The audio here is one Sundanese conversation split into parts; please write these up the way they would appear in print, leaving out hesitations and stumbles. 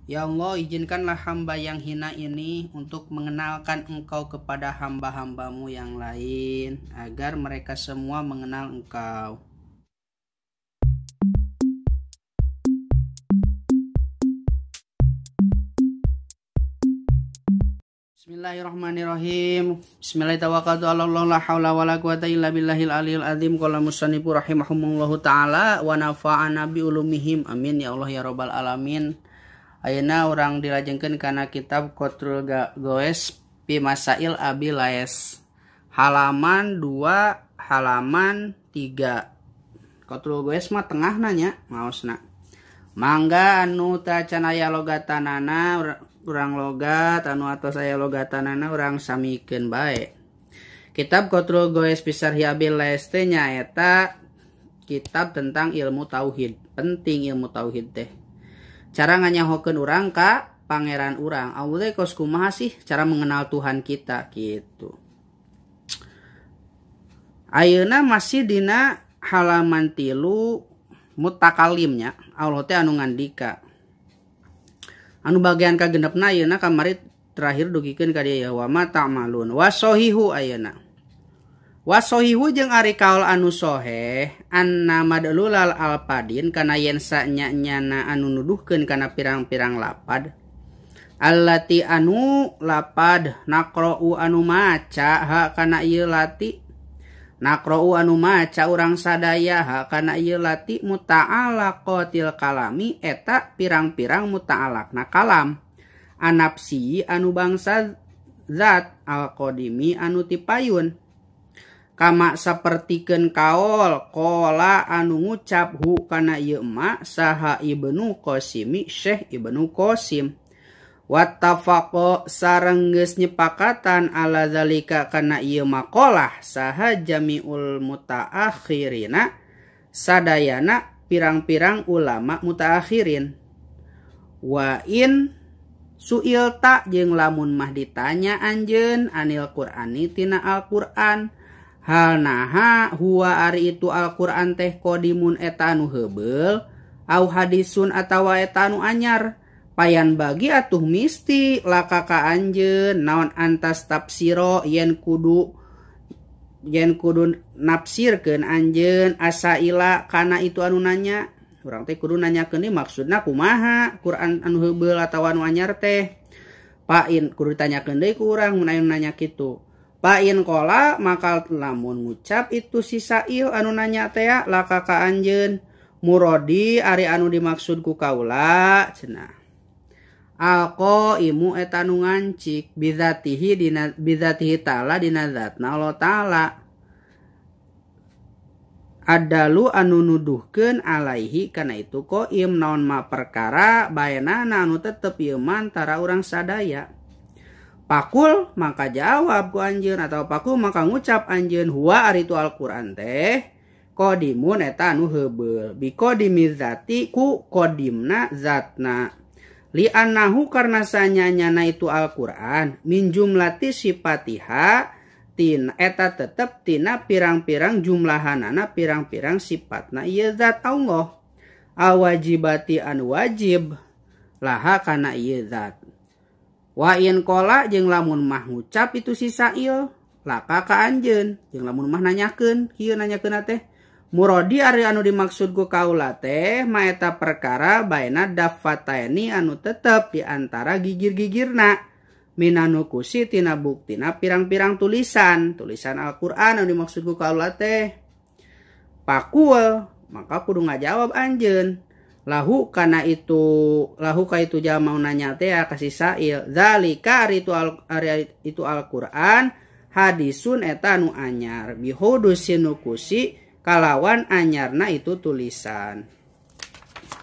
Ya Allah, izinkanlah hamba yang hina ini untuk mengenalkan Engkau kepada hamba-hambamu yang lain, agar mereka semua mengenal Engkau. Bismillahirrahmanirrahim. Bismillahirrahmanirrahim. La haula wala quwata illa billahil aliyil azim. Qala musannifu rahimahumullahu taala wa nafa'ana bi ulumihim. Amin ya Allah ya rabbal alamin. Ayeuna urang dilajengkeun kana kitab Qatrul Goes fi Masail Abi Laes. Halaman 2, halaman 3. Qatrul Goes mah tengahna nya maosna. Mangga anu teu acan aya logatanana urang logat, anu atos aya logatanana urang samikeun bae. Kitab Qatrul Goes fi Syarhi Abi Laes teh nyaeta kitab tentang ilmu tauhid. Penting ilmu tauhid teh. Cara nganyahokeun urang ka pangeran urang. Allah teh kos kumaha sih cara mengenal Tuhan kita gitu. Ayeuna masih dina halaman 3 mutakalimnya. Allah teh anu ngandika. Anu bagian kagenepna ayeuna kamari terakhir dugikeun ka dieu wa ma ta'malun. Wasohihu ayeuna. Wasohihu jeung ari kaul anu soheh anna madlulal alpadin kana yen sanya-nyana anu nuduhkeun kana pirang-pirang lapad allati anu lapad naqra'u anu maca ha kana ieu lati naqra'u anu maca urang sadaya ha kana ieu lati muta'alaqatil kalami eta pirang-pirang muta'alaqna kalam anapsi anu bangsa zat alqadimi anu tipayun kama sapertikeun kaol kola anu ngucap hu kana ieu ma saha Ibnu Qasimi Syekh Ibnu Qasim wattafaqo sareng geus nyepakatan ala zalika kana ieu maqalah saha jamiul mutaakhirina sadayana pirang-pirang ulama mutaakhirin wa in suilta jeung lamun mah ditanya anjeun anil Qur'ani tina Al-Qur'an hal naha huwa ari itu Al-Qur'an teh qadimun eta anu heubeul au hadisun atawa eta anu anyar payan bagi atuh misti laka ka anjeun naon antas tafsiro yen kudu nafsirkeun anjeun asaila kana itu anu nanya urang teh kudu nanyakeun maksudna kumaha Qur'an anu heubeul atawa anu anyar teh pain kudu ditanyakeun deui ku urang mun aya nanya kitu. Pain kola maka lamun ngucap itu si sail anu nanya teh laka ka anjeun muradi ari anu dimaksud ku kaula cenah alqaimu eta anu ngancik bizatihi dina bizatihi ta'ala dina zatna Allah ta'ala adalu anu nuduhkeun alaihi kana itu qaim naon ma perkara baenana anu tetep ieu mantara urang sadaya. Pakul maka jawab ku anjeun atau pakul maka ngucap anjeun huwa ari itu Al-Qur'an teh qadimun eta anu heubeul bi qadimi zati ku qadimna zatna li annahu karna sanyanyana itu Al-Qur'an min jumlati sifatiha tin eta tetep tina pirang-pirang jumlahanana pirang-pirang sifatna ieu zat Allah awajibati anu wajib laha kana ieu zat. Wa in kola jeung lamun mah ngucap itu si sail laka ka anjeun jeung lamun mah nanyakeun kieu nanyakeun teh muradi ari anu dimaksud ku kaula teh maeta perkara baena dafataini anu tetep di antara gigir-gigirna minanu kusi tina buktina pirang-pirang tulisan tulisan Al-Qur'an anu dimaksud ku kaula teh pakul maka kudu ngajawab anjeun lahu kana itu lahu ka itu jama mau nanya teh kasih sail zalika ari itu Al-Qur'an hadisun eta anu anyar bihudusin nukusi kalawan anyarna itu tulisan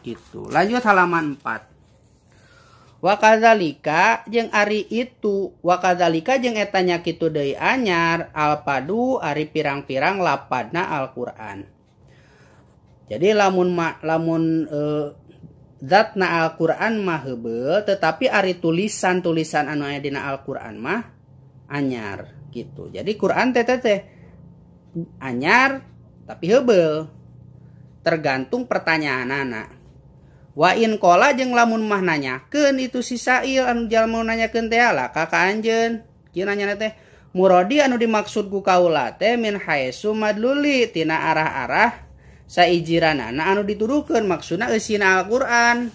gitu. Lanjut halaman 4. Wa kadzalika jeung ari itu wa kadzalika jeung eta nya kitu deui anyar alpadu ari pirang-pirang lapadna Al-Qur'an. Jadi lamun zatna Al-Qur'an mah heubeul tetapi ari tulisan-tulisan anu aya dina Al-Qur'an mah anyar gitu. Jadi Qur'an teh teh anyar tapi heubeul. Tergantung pertanyaanana. Wa in qala jeung lamun mah nanyakeun itu si Sa'il anu jalma nanyakeun teh lah ka anjeun. Kieu nanyana teh muradi anu dimaksud ku kaula teh min haitsu madluli tina arah-arah saijiranana anu dituduhkeun maksudna eusina Al-Qur'an.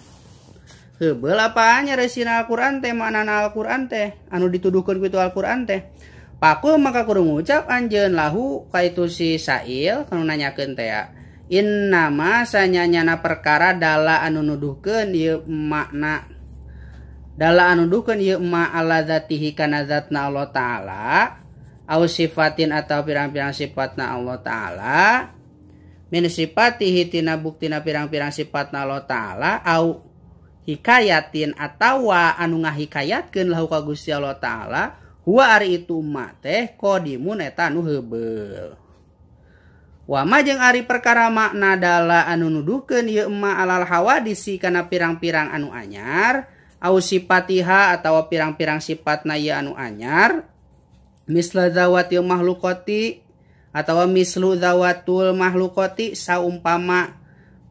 Heubeul apa anyar eusina Al-Qur'an teh maknana Al-Qur'an teh anu dituduhkeun ku itu Al-Qur'an teh. Pakul maka kudu ngucap anjeun lahu ka itu si Sa'il kanu nanyakeun teh. Innama sanyanyana perkara dala anu nuduhkeun ieu makna dala anu nuduhkeun ieu ma ala zatihi kana zatna Allah Ta'ala au sifatin atau pirang-pirang sifatna Allah Ta'ala min sifatihi tina buktina pirang-pirang sifatna Allah Ta'ala au hikayatin atawa anu ngahikayatkeun lahu ka Gusti Allah Ta'ala huwa ari itu ma teh qadimun eta anu heubeul. Wama jeung ari perkara makna dala anu nuduhkeun ieu ma alal hawadisi kana pirang-pirang anu anyar au sifatiha atawa pirang-pirang sifatna ieu anu anyar misla zawatil mahlukati atawa mislu zawatul mahlukati saumpama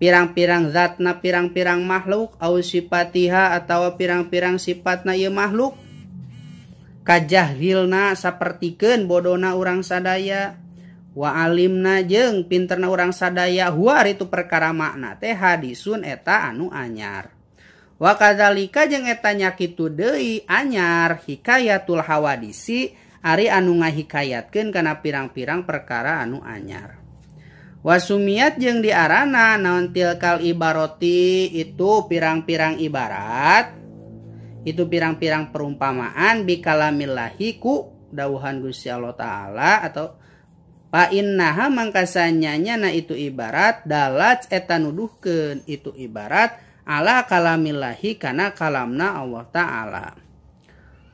pirang-pirang zatna pirang-pirang makhluk au sifatiha atawa pirang-pirang sifatna ieu makhluk kajahilna sapertikeun bodona urang sadaya wa alimna jeung pinterna urang sadaya huwa itu perkara makna teh hadisun eta anu anyar. Wa kadzalika jeung eta nya kitu deui anyar hikayatul hawadisi ari anu ngahikayatkeun kana pirang-pirang perkara anu anyar. Wa sumiat jeung diarana naon tilkal ibaroti itu pirang-pirang ibarat itu pirang-pirang perumpamaan bikalamillahi ku dawuhan Gusti Allah Ta'ala atau fa innaha mangkasanyanya na itu ibarat dalat eta nuduhkeun itu ibarat ala kalamillahi kana kalamna Allah Ta'ala.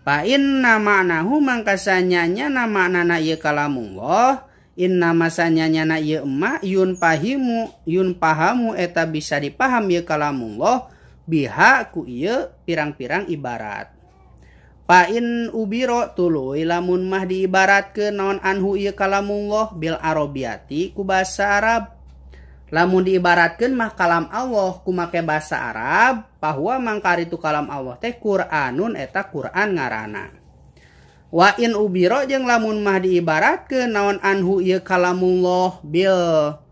Fa inna ma'nahu mangkasanyanya na maknana ieu kalamullah inna masanyanya na ieu ma yun pahimu yun pahamu eta bisa dipaham ieu kalamullah biha ku ieu pirang-pirang ibarat. Fa in ubiro tuluy lamun mah diibaratkeun naon anhu ieu kalamullah bil arabiyati ku bahasa Arab. Lamun diibaratkeun mah kalam Allah ku make bahasa Arab bahwa mangkari tu kalam Allah teh Qur'anun eta Qur'an ngaranna. Wa in ubiro jeung lamun mah diibaratkeun naon anhu ieu kalamullah bil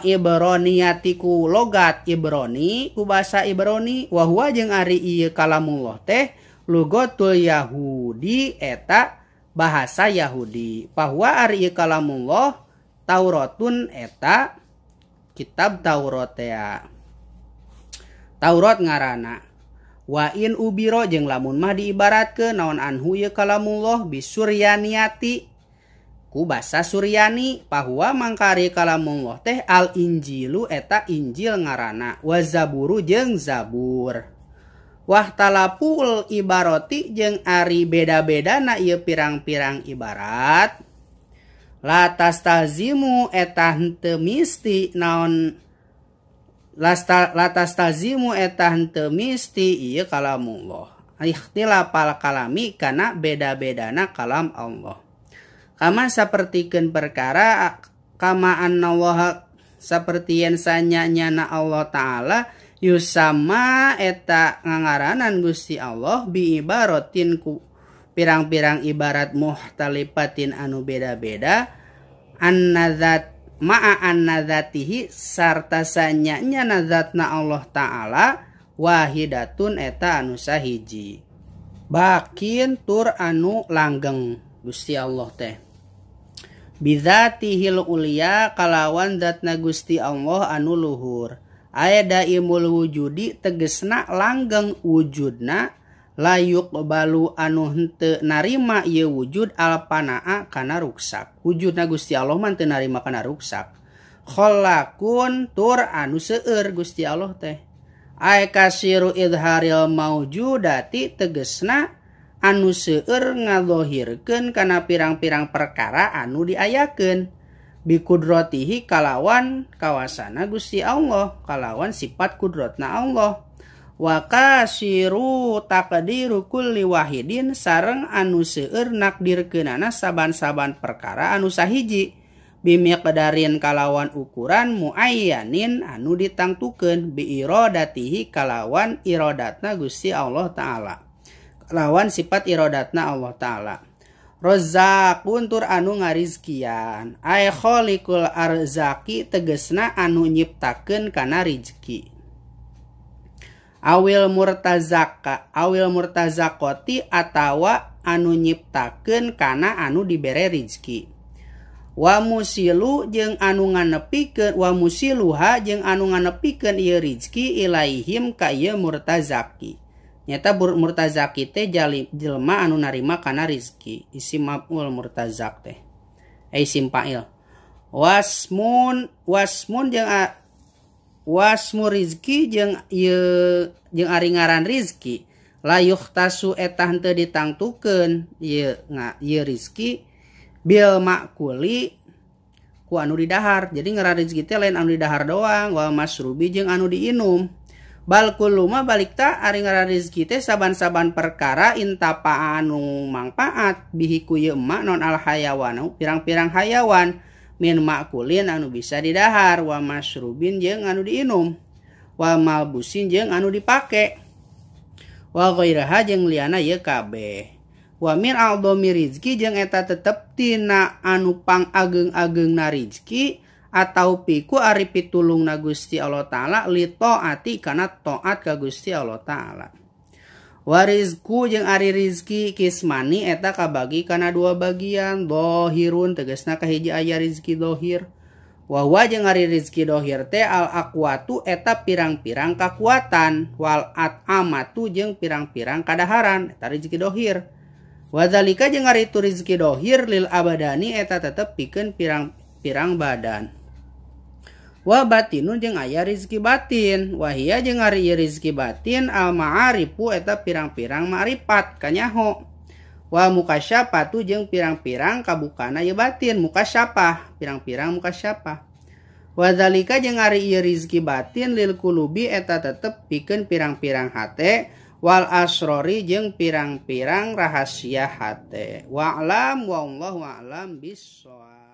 ibroniyati ku logat Ibrani ku bahasa Ibrani wa huwa jeung ari ieu kalamullah teh lugatul Yahudi eta bahasa Yahudi bahwa ari ieu kalamullah Tauratun eta kitab Taurat ya. Taurat ngaranna. Wa in ubiro jeung lamun mah diibaratkeun naon anhu ieu kalamullah bisuryaniyati ku basa Suryani bahwa mangkari kalamullah teh al Injilu eta Injil ngaranna wa Zaburu jeung Zabur. Wah talapul ibaroti jeung ari beda-bedana ieu pirang-pirang ibarat la tastazimu eta henteu misti naon la tastazimu eta henteu misti ieu kalamullah ikhtilafal kalami kana beda-bedana kalam Allah. Kama sapertikeun perkara kama annallaha saperti yen sanyanyana Allah Ta'ala yusama eta ngangaranan Gusti Allah bi ibaratin ku pirang-pirang ibarat muhtalifatin anu beda-beda annazat ma'a annazatihi sarta sanyanyana zatna Allah Ta'ala wahidatun eta anu sahiji bakin tur anu langgeng Gusti Allah teh bidzatihil ulya kalawan zatna Gusti Allah anu luhur aya daimul wujudi tegesna langgeng wujudna layuk balu anu henteu narima ieu wujud alpanaa kana ruksak wujudna Gusti Allah mah teu narima kana ruksak khalaqun tur anu seueur Gusti Allah teh ay kasiru idharil maujudati tegesna anu seueur ngazohirkeun kana pirang-pirang perkara anu diayakeun bikudrotihi kalawan kawasana Gusti Allah kalawan sifat kudrotna Allah wa kasiru taqdiru kulli wahidin sareng anu seueur nakdirkeunana saban-saban perkara anu sahiji Bimiqdarin kalawan ukuran muayyanin anu ditangtukeun bi iradatihi kalawan iradatna Gusti Allah Ta'ala. Kalawan sifat iradatna Allah Ta'ala. Razzaqun tur anu ngarizkian. Ay khaliqul arzaqi tegesna anu nyiptakeun kana rizki. Awil murtazaka, awil murtazaqati atawa anu nyiptakeun kana anu dibere rizki. Wa musilu jeung anu nganepikeun wa musiluha jeung anu nganepikeun ieu rizki ilaihim ka ieu murtazaki. Nyata murtazaki teh jelema anu narima kana rizki. Isim maf'ul murtazak teh. Isim fa'il. Wasmun wasmun jeung wasmu rizki jeung ieu jeung ari ngaran rizki la yuhtasu eta henteu ditangtukeun ieu ieu rizki bil makuli ku anu didahar. Jadi ngaran rizki teh lain anu didahar doang, wa masrubi jeung anu diinum. Bal kullu ma balikta ari ngaran rizki teh saban-saban perkara intapa anu mangpaat bihi ku ieu ma non al hayawanu pirang-pirang hayawan min makulin anu bisa didahar, wa masrubin jeung anu diinum, wa malbusin jeung anu dipake, wa ghairaha jeung liana ieu kabeh. Wa min a'dhami rizki jeung eta tetep tina anu pang-ageung-ageungna rizki atau piku ari pitulungna Gusti Allah Ta'ala li taati kana taat ka Gusti Allah Ta'ala. Wa rizku jeung ari rizki kismani eta kabagi kana dua bagian, dohirun tegasna kahiji aya rizki dohir. Wa huwa jeung ari rizki dohir teh al aqwatu eta pirang-pirang kakuatan, wal at'amatu jeung pirang-pirang kadaharan eta rizki dohir. Wadzalika jeung ari itu rizki dohir lil abadani eta tetep pikeun pirang-pirang badan. Wa batinun jeung aya rizki batin, wahia jeung ari ieu rizki batin al ma'arifu eta pirang-pirang ma'rifat kanyaho. Wa mukasyafatu jeung pirang-pirang kabukana ieu batin mukasyafah, pirang-pirang mukasyafah. Wadzalika jeung ari ieu rizki batin lil kulubi eta tetep pikeun pirang-pirang hate wal asrori jeung pirang-pirang rahasia hate. Wa'lam wallahu a'lam bissawab.